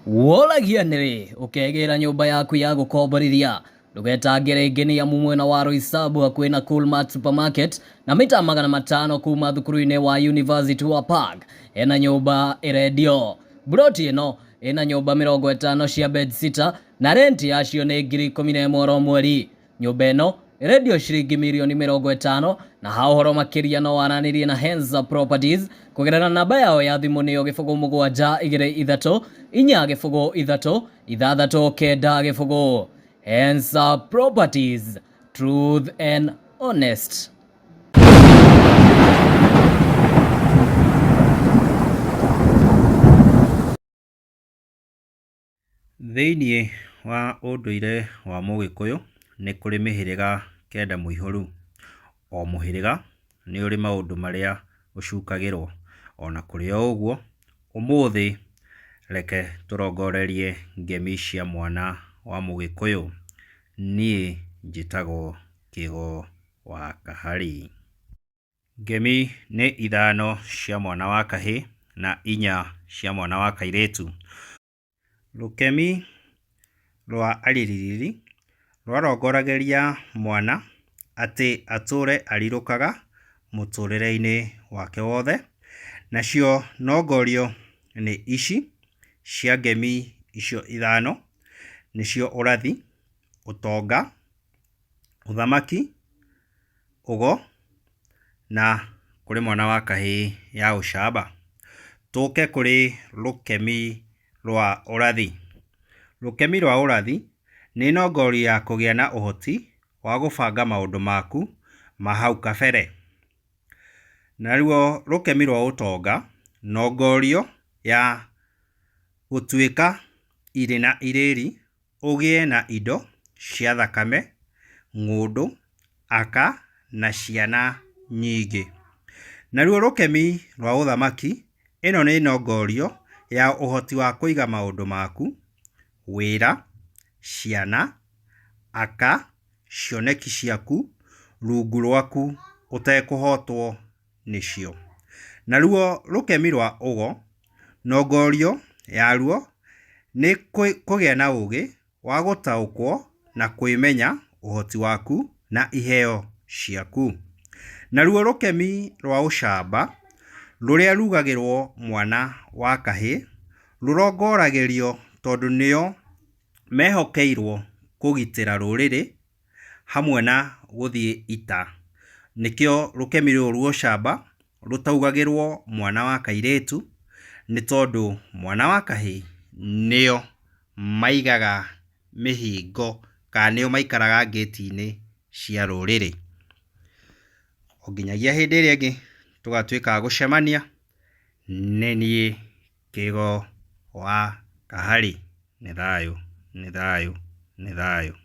Woragia nĩrĩ ũkegĩra nyũmba yaku ya gũkomborithia? Ndũgetange rĩngĩ nĩ amu mwena wa Roysambu hakuhĩ na Coolmart Supermarket na mita 500 kuma thukuru-inĩ wa University wa Park hena nyũmba ĩrendio. Mburoti ĩno ĩna nyũmba 50 cia bedsitter na renti yacio nĩ 11,000 oro mweri. Nyũmba ĩno ĩrendio ciringi mirioni 50 na ha ũhoro makĩria no waranĩrie na Henza Properties kũgerera namba yao ya thimũ nĩyo 0 7 2 3 4 0 3 6 9 0. Henza Properties, truth and honest. Thĩiniĩ wa ũndũire wa mũgĩkũyũ nĩ kũrĩ mĩhĩrĩga kenda mũihũru. O mũhĩrĩga nĩ ũrĩ maũndũ marĩa ũcukagĩrwo. Ona kũrĩ o ũguo, ũmũthĩ reke tũrongorerie ngemi cia mwana wa mũgĩkũyũ. Niĩ njĩtagwo Kĩgo wa Kahari. Ngemi nĩ ithano cia mwana wa kahĩĩ na inya cia mwana wa kairĩtu. Rũkemi rwa aririri rwarongoragĩria mwana atĩ atũre arirũkaga mũtũrĩre-inĩ wake wothe. Nacio nongorio nĩ ici cia ngemi icio ithano, nĩcio ũrathi, ũtonga, ũthamaki, ũgo na kũrĩ mwana wa kahĩĩ ya ũcamba. Tũke kũrĩ rũkemi rwa ũrathi. Rũkemi rwa ũrathi nĩ nongorio ya kũgĩa na ũhoti wa gũbanga maũndũ maku ma hau kabere. Naruo rũkemi rwa ũtonga, nongorio ya gũtuĩka irĩ na irĩri, ũgĩe na indo cia thakame, ng'ũndũ, aka na ciana nyingĩ. Naruo rũkemi rwa ũthamaki, ĩno nĩ nongorio ya ũhoti wa kũiga maũndũ maku, wĩra, ciana, aka, cioneki ciaku, rungu rwaku ũtekũhotwo nĩcio. Naruo rũkemi rwa ũgo, nongorio yaruo nĩ kũgĩa na ũgĩ wa gũtaũkwo na kwĩmenya ũhoti waku na iheo ciaku. Naruo rũkemi rwa ũcamba, rũrĩa rugagĩrwo mwana wa kahĩĩ, rũrongoragĩrio tondũ nĩo mehokeirwo kũgitĩra rũrĩrĩ hamwe na gũthiĩ ita. Nĩkĩo rũkemi rũrũ rwa ũcamba rũtaugagĩrwo mwana wa kairĩtu, nĩ tondũ mwana wa kahĩĩ nĩo maigaga mĩhingo kana nĩo maikaraga ngĩti-inĩ cia rũrĩrĩ. O nginyagia hĩndĩ ĩrĩa ĩngĩ tũgatuĩka a gũcemania, nĩ niĩ Kĩgo wa Kahari. Nĩ thayũ, nĩ thayũ, nĩ thayũ.